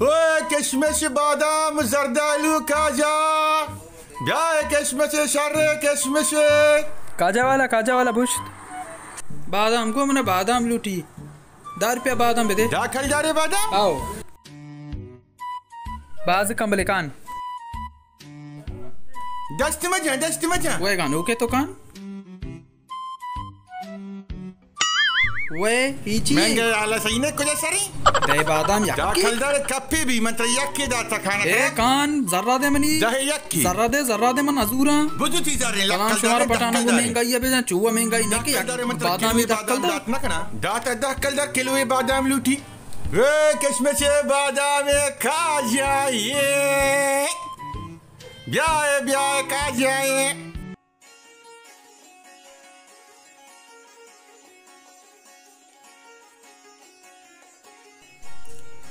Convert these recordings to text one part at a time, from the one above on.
اوئے کشمش، بادام، زردالو، کاجا۔ بیا اے کشمش، شر کشمش۔ کاجا والا، کاجا والا بوشت۔ بادام گو، من بادام لوٹی۔ دہ روپیہ بادام بدے۔ دہ کلدارے بادام؟ آؤ۔ باز کمبلے کان۔ دست مجن، دست مجن۔ وے گانو کے تو کان۔ وے، ای چی؟ مہنگا حالا صحیح نہ، کجا سری؟ دے بادام یکی۔ دہ کلدار کپے بی، من ترا یکی داتا کھانا اے کھانا۔ کان، ذرہ دے منی۔ دہ یکی۔ ذرہ دے، ذرہ دے، من ازوراں۔ بزو تی ذرہ، لک کلام شمار کلدار، دہ پٹانا کو کلدار۔ مہنگائی ہے، بجن چوہ مہنگائی نہ کہ یک بادامی دہ کلدار۔ دات نہ کنا۔ داتا دہ کلدار کلوے بادام لوٹی۔ اے کشمش، بادام، کاجا اے۔ بیا اے، بیا اے، کاجا اے۔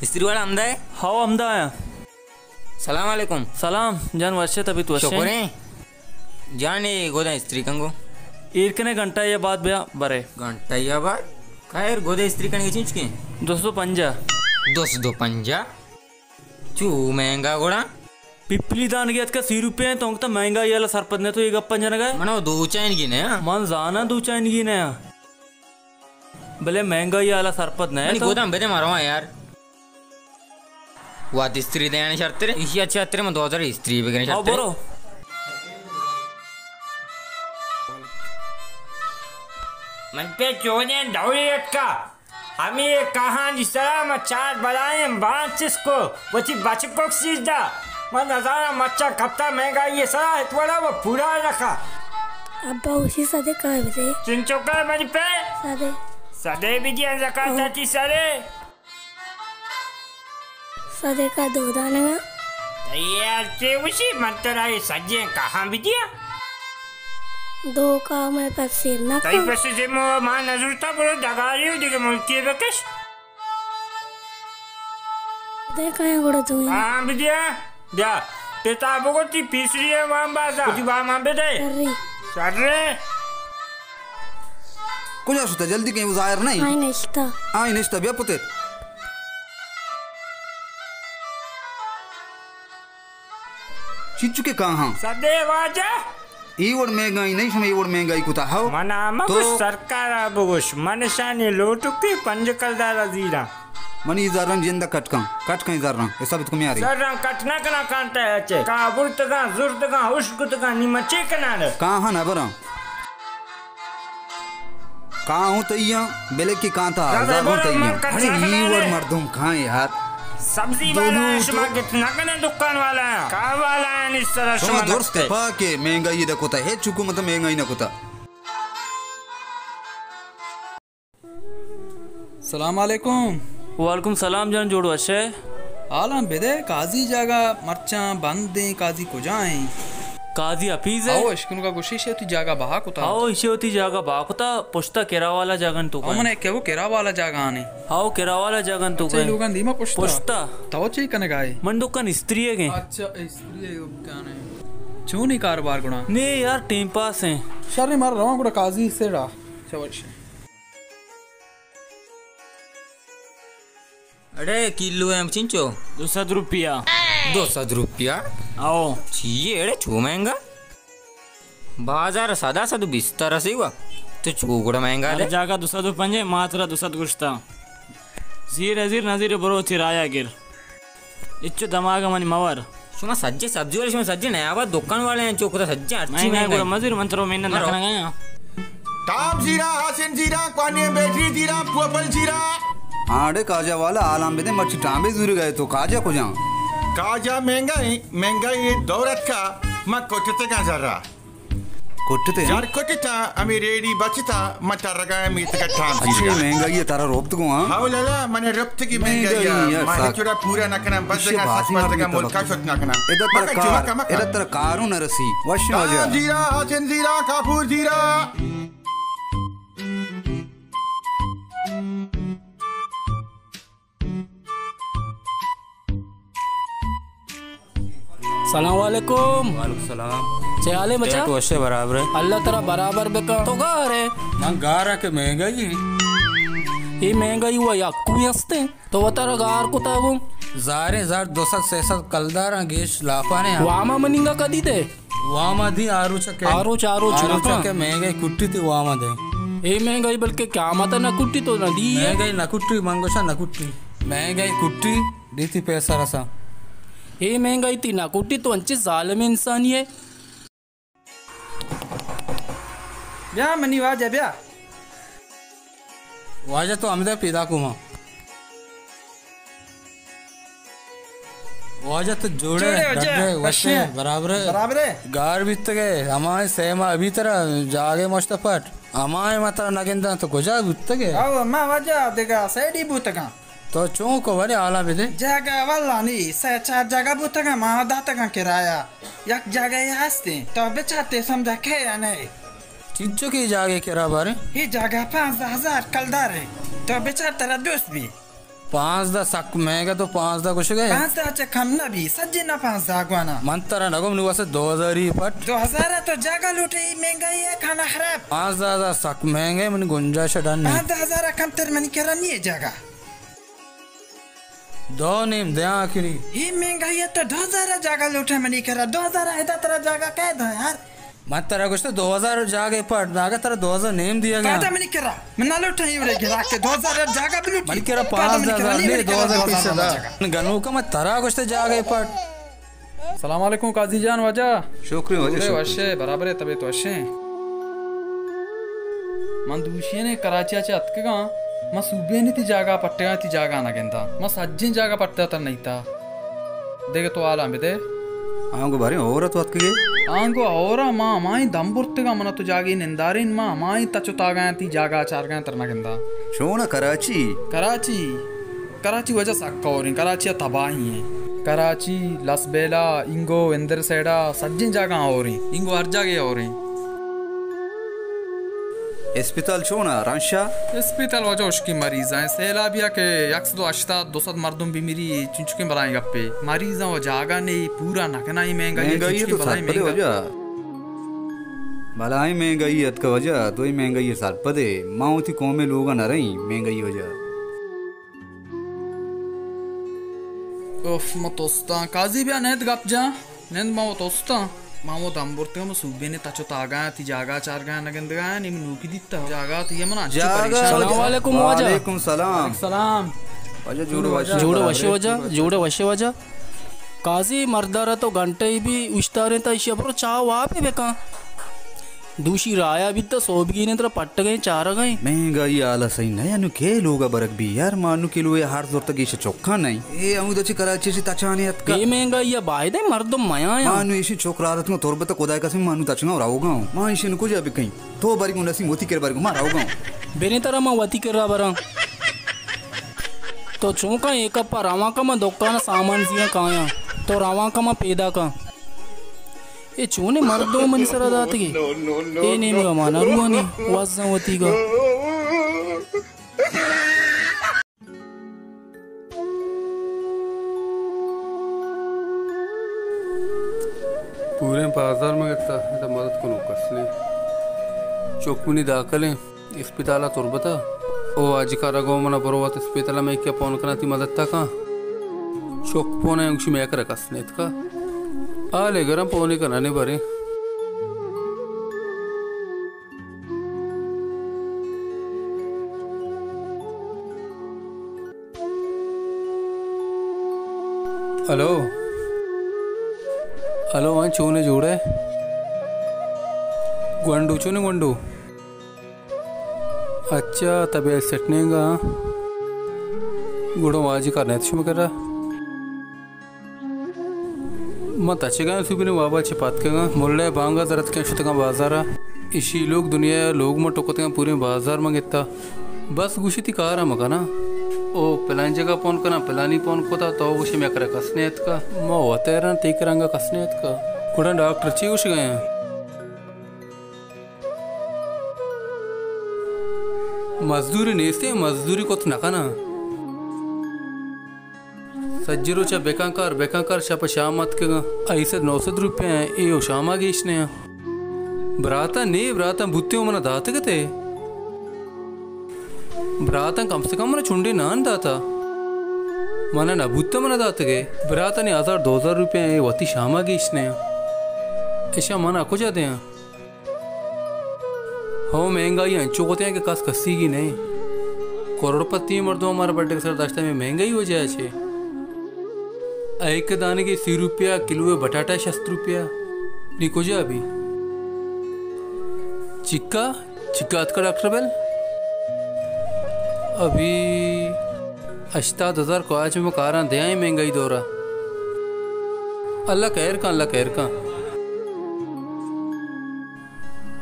استری والا ہمدائے؟ ہاؤ، ہمدایاں۔ سلام علیکم۔ سلام جان، وش ئے، طبیعت وش ئے؟ شکر ایں۔ جان، اے گودا استری کنگو؟ ایر کنے، گھنٹہ یا بعد بیا برے۔ گھنٹہ یا بعد؟ خیر، گودا استری کنگی چنچکیں؟ دو سد و پنجاہ۔ دو سد و پنجاہ؟ چو مہنگا گڑا؟ پپلی دانگی اتکا سی روپے ایں، تو انگتا مہنگائی والا سرپد نہ، تو اے گپاں جنگا ئے؟ من او دوچائینگی نہ آں۔ من زاناں دوچائینگی نہ آں۔ بلے مہنگائی والا سرپد نہ ئے منی تو۔ گودام بدے، ما رواں یار۔ وات استری دیانے شرتر۔ ایشی اچھا تر من دو ہزار استری بگریں شرتر۔ برو۔ من پہ چودیں دوری اتکا۔ ہمے کاہانی سرا ما چار بلائیں بانچس کو، وتی بچکوک سیزدہ۔ من نزاناں مچاں کپتا مہنگائی سرا، ات وڑا و پورا نکا۔ ابا، اسی سدے کار بدے۔ چنچو کار منی پہ؟ سدے۔ سدے بدیاں زکاتا تی سرے۔ سدے کا دو دانگا۔ تئی ہر چے وشی، من ترا اے سجیں کاہاں بدیاں۔ دو کا میں پس سیر نہ تئی کن۔ پس ذمہ ما نزورتا، برو ڈگاری و دیگہ ملکی بکش۔ دے کہیں گڑا دوئیں۔ ہاں، بدیاں۔ بیا، پتا بگو تی پیسری ہے وام بازا۔ تی با ما بدے۔ شرے۔ شرے۔ کجا شتا؟ جلدی کہیں، وہ ظاہر نہیں۔ آئی نشتا۔ آئی نشتا، بیا پتے۔ چچو کے کاہاں؟ سدے واجہ۔ اے وڑ مہنگائی نہیں، شما اے وڑ مہنگائی کتا ہو۔ منا مگوش تو سرکارا بگوش، من شانی لوٹکی پنج کلدارا زیرا۔ منی زرن جند کٹ کن، کٹ کن زرن، حساب تو میاری۔ زرن کٹ نہ کنا کانٹا ہے چے۔ کا برتگاں، زرتگاں، اشکتگاں، نی من چے کنان؟ کاہاں نہ براں۔ کاہوں تئیاں، بلے کہ کانتا زیادہ زروں برا تئیاں۔ من کٹ ارے نہ ای کنانے۔ وڑ مردم کھائیں یار۔ سبزی دو والا لوٹ۔ شما گت نہ کنے، دکان والا۔ کا والا نی سرا شما شما درست نکتے۔ پاکے مہنگائی دا کتا ہے، چکو مطلب مہنگائی نہ کتا۔ سلام علیکم۔ وعلیکم سلام جان، جوڑ وش ئے؟ حالاں بدے، قاضی جاگہ مرچاں بند ایں، قاضی کجا ایں؟ قاضی حفیظ ایں۔ او، اشکنو کا گوشی شے وتی جاگہ بہا کتا۔ او، ایشی وتی جاگہ بہا کتا، پشتا کرا والا جاگہ تو او، کا۔ من کہ وہ کرا والا جاگہ آنے۔ او، کرا والا جاگہ تو اچھا، کا۔ لوگاں دیما پشتا۔ پشتا۔ تو چی کنگا ئے؟ من دکان استری ہے گئے۔ اچھا، استری ہے گئے۔ چونی کاروبار گڑا؟ نے یار، ٹیم پاس ایں۔ شر مار رواں گڑا قاضی سے را۔ چوش۔ اڑے کلو ایں چنچو؟ دو سد روپیہ۔ دو سد روپیہ؟ او۔ چی اڑے چو مہنگا؟ بازار سدا سد بیست رسی وا۔ تو چو گڑا مہنگا دے؟ ہر جاگہ دو سد و پنجاہ، ما ترا دو سد گشتا۔ زیر زیر نظیر برو تی رایا گر۔ اچو دماغ منی مور۔ شما سجے سبزی والے، شما سجے نیا آباد دکان والے ہیں، چوکتا سجے ہرچی مہنگا مہنگا گڑا ہے۔ مزیر من ترو محنت نہ کنگا یاں۔ تام زیراں، ہاسن زیراں، کوانیں بیٹری زیراں، پوپل زیراں۔ آڑے کاجا والا حالاں بدے، مرچی ٹامبے زوری گئے تو کاجا کجاں؟ کاجا مہنگا ایں، مہنگائی دور اتکا، ما کٹتگاں زرا۔ کٹتے ہیں؟ زر کٹتا، ہمیں ریڑی بچتا، من ترگا میتگا ٹام اچھے زیرگا۔ مہنگائی ہے ترا روپت گو، ہاں؟ ہاو لالا، من رپتگی مہنگائی مہنگائی ہے، ہے، ما ساک۔ ہچ وڑا پورا نہ کناں، بس اچھے دگا بازی سک بس مردمی دگا ملکا تبک۔ شت نہ کناں۔ ادھر ترا مکن، کار، چمکا، مکن۔ ادھر ترا کارو نہ رسی۔ وش تام واجہ۔ زیرا، ہاسن زیرا، کافور زیرا۔ سلام علیکم۔ وعلیکم السلام۔ چے حال ہے بچا؟ ٹیٹ وشے برابر ہے۔ اللہ ترا برابر بکا۔ تو گار ہے؟ من گار ہے کہ مہنگائی ہے۔ یہ مہنگائی ہوا یا کوئی ہستے؟ تو وتارا گار کتا گوں۔ زاریں زار دو سد سے سد کلداراں گیش لافانے آں۔ واما مننگا کدی دے؟ واما دی آروچ کے۔ آروچ، آروچ، آروچ نکا۔ کے مہنگائی کٹی تی واما دے۔ اے مہنگائی بلکہ قیامت نہ کٹی تو نہ دی۔ مہنگائی نہ کٹی، منگوشا نہ کٹی۔ مہنگائی کٹی، دی تی پیسہ رسا۔ اے مہنگائی تی نہ کٹی تو انچے ظالم انسانی ہے۔ بیا منی واجہ بیا۔ واجہ تو ہمدا پیدا کو ما۔ واجہ تو جوڑے، جوڑے واجہ، ڈڈے، وشے، وشے۔ برابرے۔ برابرے۔ گار بیتگے، ہمائیں سیما ابھی ترا جاگے مشت پٹ۔ ہمائیں ما ترا نگنداں تو کجا بوتگے؟ او ما واجہ دگا سیڈی بوتگاں۔ تو چون کو بلے حالا بدے؟ جاگہ واللہ نی، سہ چار جاگہ بوتگاں، ما داتگاں کرایہ۔ یک جاگہ ہستیں، تو بچار تے سمجھا کہ یا نہیں؟ چنچو کی جاگہ کرا بارے؟ یہ جاگہ پانزدہ ہزار کلدار ہے، تو بچار ترا دوست بھی۔ پانزدہ سک مہنگا، تو پانزدہ گوشگے؟ پانزدہ چہ کم نہ بھی، سجے نہ پانزدہ گوانا۔ من ترا نگم نو اسے دو ہزار ہی پٹ۔ دو ہزار تو جاگہ لوٹے، یہ مہنگائی ہے، کھانا خراب۔ پانزدہ ہزار سک مہنگے، من گنجائش ڈن نہیں۔ پانزدہ ہزار کم تر منی کرا نہیں ہے جاگہ۔ دو نیم دیاں کنی۔ ہی مہنگائی ہے تو دو ہزار جاگہ لوٹے منی کرا، دو ہزار ادا ترا جاگہ کہہ دا یار۔ من ترا گوشتا دو ہزار جاگہ پٹ، ناگا ترا دو ہزار نیم دیا گیا۔ پادا منی کرا، من نہ لوٹا ہی وڑے گرا کہ دو ہزار جاگہ بلوٹی۔ منی کرا پادا منی پانزدہ ہزار کرا نہیں، نہیں دو ہزار کرا پیسہ دا۔ جاگہ۔ گنوکا من ترا گوشتا جاگہ پٹ۔ سلام علیکم قاضی جان واجہ۔ شکر وجہ، جوڑے شکر۔ وشے، برابرے، طبیعت وشے۔ من دوشی نے کراچی چہ اتکگاں، من صوبے نے تی جاگہ پٹگاں، تی جاگہ نہ گندا۔ من سجیں جاگہ پٹتا تر نہیں تا۔ دیگہ تو حالاں بدے۔ آنگو باریں اور تو اتکگے؟ آنگو اور ما ہمائیں دم برتگاں، من تو جاگے نندارین، ما ہمائیں تچ و تاگاں، تی جاگہ چارگاں تر نہ گندا۔ شونا کراچی؟ کراچی۔ کراچی واجہ سک ہوریں، کراچی ء تباہی ہیں۔ کراچی، لسبیلہ، انگو، اندر سیڈا، سجیں جاگہ ہوریں، انگو ہر جاگہ ہوریں۔ اسپتال چونا رنشا؟ اسپتال واجہ اشکی مریض ہیں، سیلابیا کہ یک سد و ہشتاد، دو سد مردم بمری، چنچکیں بلائیں گپے۔ مریضاں و جاگہ نہیں، پورا نہ کنائیں مہنگائی، مہنگائی چنچکیں تو بلائیں سرپدے مہنگا۔ واجہ۔ بلائیں مہنگائی اتکا واجہ، دوئی مہنگائی سرپدے۔ ما وتی قومے لوگا نہ رہیں مہنگائی واجہ۔ اف، ما توستاں۔ قاضی بیا نند گپ جاں۔ نند ما و توستاں۔ ما و دم برتگاں، ما صوبینے تچ و تاگاں، تی جاگہ چارگاں نہ گندگاں، نیم نوکی دیتا۔ جاگہ تی من انچو جاگہ پریشان۔ السلام علیکم واجہ۔ وعلیکم السلام۔ سلام۔ واجہ جوڑ وش۔ جوڑ وش واجہ، جوڑ وش واجہ۔ قاضی مردارا تو گھنٹے بھی اشتاریں تا ایشی برو چاہ واپے بکاں۔ دوشی رایا بیت، سوبگینے ترا پٹگئے چارگئے۔ مہنگائی حالا صحیح نہ، انو کے لوگا برگ بی یار، ما انو کلوے ہر زرتگ ایش چکا نہیں۔ اے ہمود چی کراچی چی تچانے اتکا۔ اے مہنگائی باید ہے مردم میایا۔ ما انو ایشی چکرا رتگا تربت خدای قسم ما انو تچگا روگا ہوں۔ ما ایشی نو کجا بکئیں؟ تو برگو نسیم وتی کر برگو ما روگا ہوں۔ بنے ترا ما وتی کرا براں۔ تو چونکا ایک پا روان کا ما دکان سامان زیاں کایاں۔ تو روان کا ما پیدا کا۔ اے چونیں مردم منی سرا داتگی؟ اے نیمگا ما نہ روانی، وزاں وتیگا۔ پوریں بازار ما گتا، ادا مدد کنو کس نے۔ چک منی داخلیں۔ اسپتال ء تربت ء۔ او واجکار ء گوں من ء برو وت اسپتال ء، مئے کہ پون کناں تی مدد ء کن۔ چک پون ء انگشی مئے کر ء کس نیتکا۔ آلے گرم پونے کنانے بریں۔ ہلو۔ ہلو، ہاں، چونے جوڑے؟ گونڈو، چونے گونڈو؟ اچھا، طبیعت سٹ نینگا، ہاں؟ گڑا واجہ کار نیت شما کرا؟ من تچگاں سوبین وابا چہ پتکگاں، ملے بانگا درتکیں شتگاں بازارا۔ اشی لوگ دنیا لوگ من ٹکتگاں پوریں بازار من گتا۔ بس گوشی تی کارا مکناں۔ او پلان جگہ پون کناں، پلانی پون کتا، تو گوشی مئے کرا کس نیتکا۔ ما وت حیران تی کرا انگا کس نیتکا۔ گڑا ڈاکٹر چی گوشگا؟ مزدوری نیستیں، مزدوری کت نہ کناں۔ سجی روچا بکن کار، بکن کار، شپ شام اتکگاں۔ اے سد نو سد روپیہ ایں، اے و شاما گیش نہ ایں۔ براتاں نے، براتاں بوتے و منا داتگ تے۔ براتاں کم سے کم منا چنڈے نان داتا۔ منا نہ بوتہ، منا داتگے۔ براتانی ہزار دو ہزار روپیہ اے وتی شاما گیش نہ۔ اشاں منا کجا دیاں؟ ہو، مہنگائی انچو کتیں کہ کس کسیگی نہ۔ کروڑ پتی مردم ہمارا بڈے سر داشتہ، میں مہنگائی وجہ چے۔ ایک دانگے سی روپیہ، کلو بٹاٹا شست روپیہ۔ نی کجا بھی؟ چکا؟ چکا اتکا ڈاکٹر بل؟ ابھی ہشتاد ہزار کو آج میں کاراں دیاں مہنگائی دورا۔ اللہ خیر کن، اللہ خیر کن۔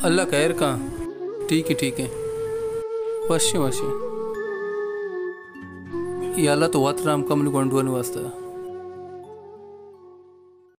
اللہ خیر کن۔ ٹھیک ہے، ٹھیک ہے۔ وشیں، وشیں۔ یا اللہ تو وت رحم کن منی گونڈوانی واسطہ۔